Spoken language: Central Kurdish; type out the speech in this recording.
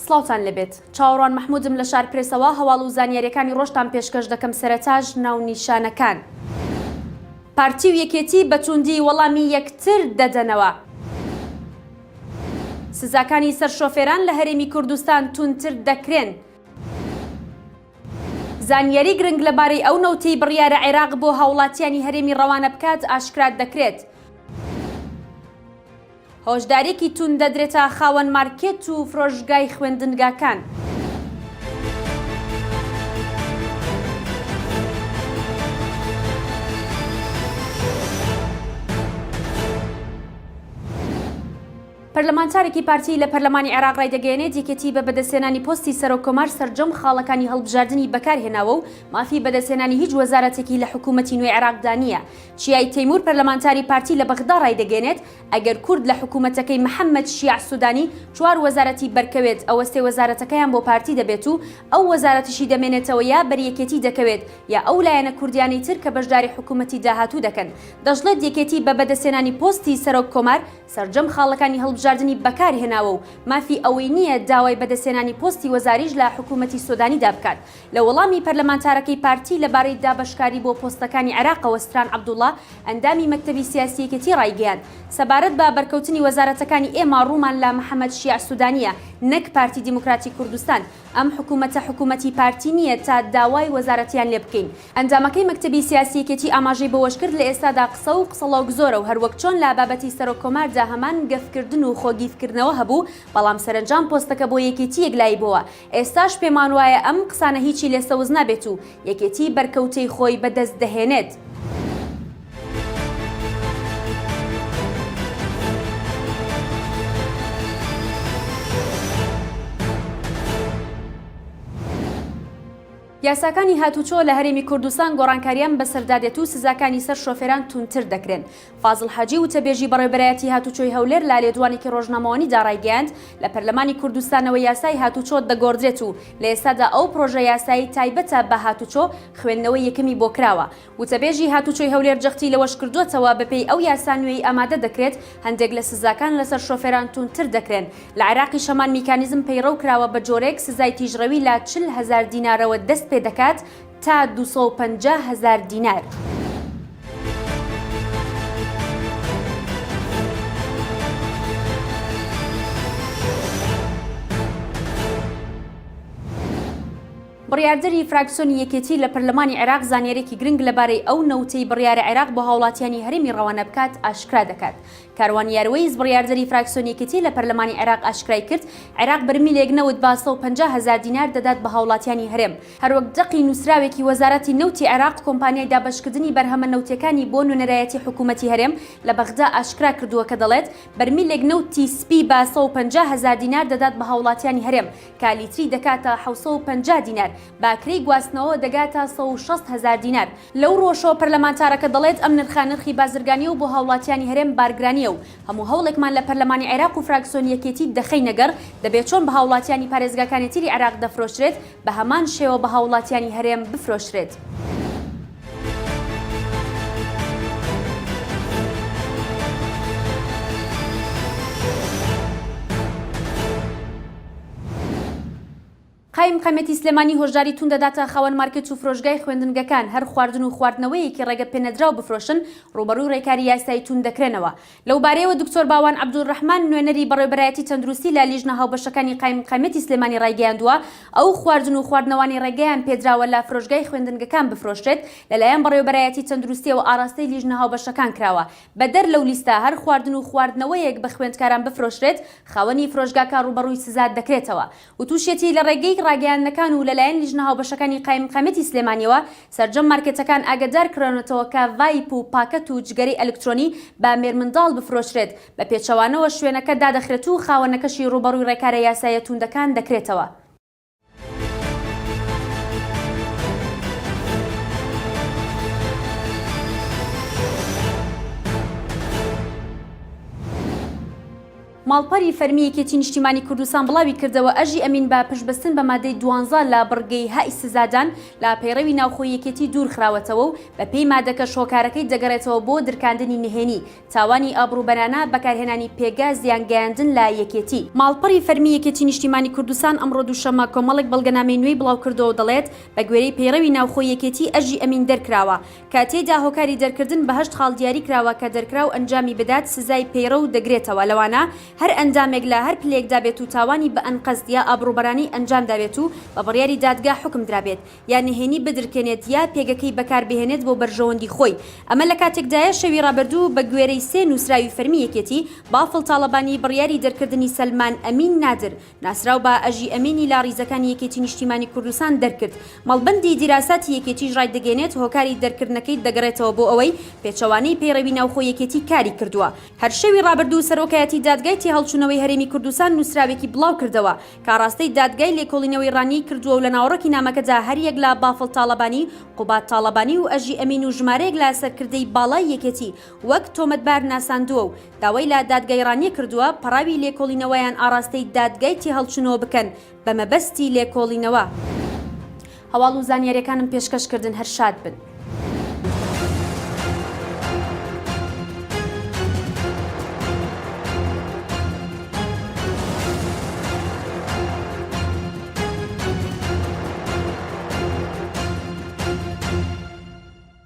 سڵاوتان لێبێت چاوەڕوان مەحمودم لە شار پرێسەوە هەواڵ و زانیاریەکانی ڕۆژتان پێشکەش دەکەم سەرەتاش ناونیشانەکان. پارتی و یەکێتی بە توندی وەڵامی یەکتر دەدەنەوە. سزاکانی سەر شۆفێران لە هەرێمی کوردستان توندتر دەکرێن. زانیاری گرنگ لەبارەی ئەو نەوتەی بڕیارە عێراق بۆ هاوڵاتیانی هەرێمی ڕەوانە بکات ئاشکرا دەکرێت. هۆشدارییەکی توند دەدرێتە خاوەن مارکێت و فرۆشگای خوێندنگاکان. پەرلەمانتارێکی پارتی لە پەرلەمانی عێراق ڕایدەگەیەنێت، یەکێتی بە بەدەستهێنانی پۆستی سەرۆککۆمار سەرجەم خاڵەکانی هەڵبژاردنی بەکارهێناوە و مافی بەدەستهێنانی هیچ وەزارەتێکی لە حکوومەتی نوێی عێراقدا نییە. چیای تەیمور پەرلەمانتاری پارتی لە بەغدا ڕایدەگەیەنێت، ئەگەر کورد لە حکوومەتەکەی محەممەد شیاع سودانی چوار وەزارەتی بەرکەوێت ئەوە سێ وەزارەتەکەیان بۆ پارتی دەبێت و ئەو وەزارەتیشی دەمێنێتەوە یا بەر یەکێتی دەکەوێت یا ئەو لایەنە کوردیانەی تر کە بەشداری حکوومەتی داهاتوو دەکەن. دەشڵێت یەکێتی بە بەدەستهێنانی پۆستی سەرۆک کۆمار سەرجەم خاڵەکانی هەڵبژاردنی بەکار هێناوە و مافی ئەوەی نییە داوای بەدەستهێنانی پۆستی وەزاریش لە حکوومەتی سۆدانیدا بکات. لە وەڵامی پەرلەمانتارەکەی پارتی لەبارەی دابەشکاری بۆ پۆستەکانی عێراقەوە ستران عەبدوڵا ئەندامی مەکتەبی سیاسی یەکێتی ڕایگەیاند سەبارەت بە بەرکەوتنی وەزارەتەکانی ئێمە ڕوومان لە محەمەد شیاع سودانییە نەک پارتی دیموکراتی کوردستان ئەم حکوومەتە حکوومەتی پارتی نییە تا داوای وەزارەتیان لێ بکەین. ئەندامەکەی مەکتەبی سیاسی یەکێتی ئاماژەی بەوەشکرد، لە ئێستادا قسە و قسەڵۆک زۆرە و هەروەک چۆن لە بابەتی سەرۆک کۆماردا هەمان گەفکردن و خۆ گیفکردنەوە هەبوو، بەڵام سەرەنجام پۆستەکە بۆ یەکێتی یەکلایی بۆوە، ئێستاش پێمانوایە ئەم قسانە هیچی لێ سەوز نابێت و یەکێتی بەرکەوتەی خۆی بەدەست دەهێنێت. یاساکانی هاتوچۆ لە هەرێمی کوردستان گۆڕانکاریان بەسەردا دێت و سزاکانی سەر شۆفێران توندتر دەکرێن. فازڵ حاجی وتەبێژی بەڕێوەبەرایەتی هاتوچۆی هەولێر لە لێدوانێکی ڕۆژنامەوانیدا ڕایگەیاند، لە پەرلەمانی کوردستانەوە یاسای هاتوچۆ دەگۆڕدرێت و لە ئێستادا ئەو پڕۆژە یاسایەی تایبەتە بە هاتوچۆ خوێندنەوەی یەکەمی بۆ کراوە. وتەبێژی هاتوچۆی هەولێر جەختی لەوەشکردووەتەوە، بەپێی ئەو یاسا نوێی ئامادە دەکرێت، هەندێک لە سزاکان لەسەر شۆفێران توندتر دەکرێن، لە عێراقیش هەمان میکانیزم پەیڕەو کراوە بە جۆرێک سزای تیژڕەوی لە 40 هەزار دینارەوە دەست پێدەکات تا 250 هەزار دینار. بڕیاردەری فراکسیۆنی یەکێتی لە پەرلەمانی عێراق زانیارییەکی گرنگ لەبارەی ئەو نەوتەی بڕیارە عێراق بۆ هاوڵاتیانی هەرێمی ڕەوانە بکات ئاشکرا دەکات. کاروان یاروەیس بڕیاردەری فراکسیۆنی یەکێتی لە پەرلەمانی عێراق ئاشکرای کرد، عێراق بەرمیلێک نەوت بە 150 هەزار دینار دەدات بە هاوڵاتیانی هەرێم. هەروەک دەقی نووسراوێکی وەزارەتی نەوتی عێراق کۆمپانیای دابەشکردنی بەرهەمە نەوتیەکانی بۆ نوێنەرایەتی حکوومەتی هەرێم لە بەغدا ئاشکرا کردووە کە دەڵێت بەرمیلێک نەوتی سپی بە 150 هەزار دینار دەدات بە هاوڵاتیانی هەرێم کە لیتری دەکاتە 750 دینار، بە کرێی گواستنەوە دەگاتە 160 هەزار دینار. لەو ڕووەشەوە پەرلەمانتارەکە دەڵێت، ئەم نرخە نرخی بازرگانییە و بۆ هاوڵاتیانی هەرێم بارگرانییە و هەموو هەوڵێکمان لە پەرلەمانی عێراق و فراکسۆنی یەکێتی دەخەینە گەڕ، دەبێت چۆن بە هاوڵاتیانی پارێزگاکانی تری عێراق دەفرۆشرێت بە هەمان شێوە بە هاوڵاتیانی هەرێم بفرۆشرێت. قایمقامیەتی سلێمانی هۆشداری توند دەداتە خاوەن مارکێت و فرۆشگای خوێندنگەکان، هەر خواردن و خواردنەوەیەکی ڕێگە پێنەدراو بفرۆشن ڕووبەڕووی ڕێکاری یاسایی توند دەکرێنەوە. لەوبارەیەوە دکتۆر باوان عەبدولڕەحمان نوێنەری بەڕێوەبەرایەتی تەندروستی لە لیژنە هاوبەشەکانی قایمقامیەتی سلێمانی ڕایگەیاندووە، ئەو خواردن و خواردنەوانەی ڕێگەیان پێدراوە لە فرۆشگای خوێندنگەکان بفرۆشرێت لەلایەن بەڕێوەبەرایەتی تەندروستیەوە ئاڕاستەی لیژنە هاوبەشەکان کراوە، بەدەر لەو لیستە هەر خواردن و خواردنەوەیەک بە خوێندکاران بفرۆشرێت خاوەنی فرۆشگاکە ڕووبەڕووی سزا دەکرێتەوە. وتوشیەتی، لە ڕێگەی ڕاگەیاندنەکان و لەلایەن لیژنە هاوبەشەکانی قایمقامیەتی سلێمانیەوە سەرجەم مارکێتەکان ئاگەدار کراونەتەوە کە ڤایپ و پاکەت و جگەرەی ئەلکترۆنی بە مێرمنداڵ بفرۆشرێت، بە پێچەوانەوە شوێنەکە دادەخرێت و خاوەنەکەشی ڕووبەڕووی ڕێکارە یاساییە تووندەکان دەکرێتەوە. ماڵپەری فەرمی یەکێتی نیشتیمانی کوردستان بڵاوی کردەوە، ئەژی ئەمین بە پشتبەستن بە مادەی دوانزە لە بڕگەی هەی سزادان لە پەیڕەوی ناوخۆی یەکێتی دوورخراوەتەوە و بەپێی مادەکەش هۆکارەکەی دەگەڕێتەوە بۆ درکاندنی نهێنی تاوانی ئابڕووبەرانە بەکارهێنانی پێگە زیانگەیاندن لە یەکێتی. ماڵپەڕی فەرمی یەکێتی نیشتیمانی کوردستان ئەمڕۆ دووشەممە کۆمەڵێک بەڵگەنامەی نوێی بڵاوکردەوە و دەڵێت، بەگوێرەی پەیڕەوی ناوخۆی یەکێتی ئەژی ئەمین دەرکراوە کە تێیدا هۆکاری دەرکردن بە هەشت خاڵ دیاری کراوە کە دەرکراو ئەنجامی بدات سزای پەیڕەو دەگرێتەوە لەوانە هەر ئەندامێک لە هەر پلەیەکدا بێت و تاوانی بە ئەنقەست یا ئابڕووبەرانەی ئەنجام دابێت و بە بڕیاری دادگا حوکم درابێت یا نهێنی بدرکێنێت یا پێگەکەی بەکاربهێنێت بۆ بەرژەوەندی خۆی. ئەمە لە کاتێکدایە شەوی ڕابردوو بە گوێرەی سێ نووسراوی فەرمی یەکێتی، بافڵ تاڵەبانی بڕیاری دەرکردنی سەلمان ئەمین نادر ناسراو بە ئەژی ئەمینی لە ڕیزەکانی یەکێتی نیشتیمانی کوردستان دەرکرد. مەڵبەندی دیراساتی یەکێتیش ڕایدەگەیەنێت هۆکاری دەرکردنەکەی دەگەڕێتەوە بۆ ئەوەی پێچەوانەی پەیڕەوی ناوخۆی یەکێتی کاری کردووە. هەر شەوی ڕابردوو سەرۆکایەتی دادگای تێهەڵچوونەوەی هەرێمی کوردستان نووسراوێکی بڵاوکردەوە کە ئاڕاستەی دادگای لێکۆڵینەوەی ڕانیەی کردووە و لە ناوەڕۆکی نامەکەدا هەریەک لە بافڵ تاڵەبانی، قوباد تاڵەبانی و ئەژی ئەمین و ژمارەیەک لە سەرکردەی باڵای یەکێتی وەک تۆمەتبار ناساندووە و داوای لە دادگای ڕانیە کردووە پەڕاوی لێکۆڵینەوەیان ئاڕاستەی دادگای تێهەڵچوونەوە بکەن بە مەبەستی لێکۆڵینەوە. هەواڵ و زانیاریەکانم پێشکەش کردن هەر شاد بن.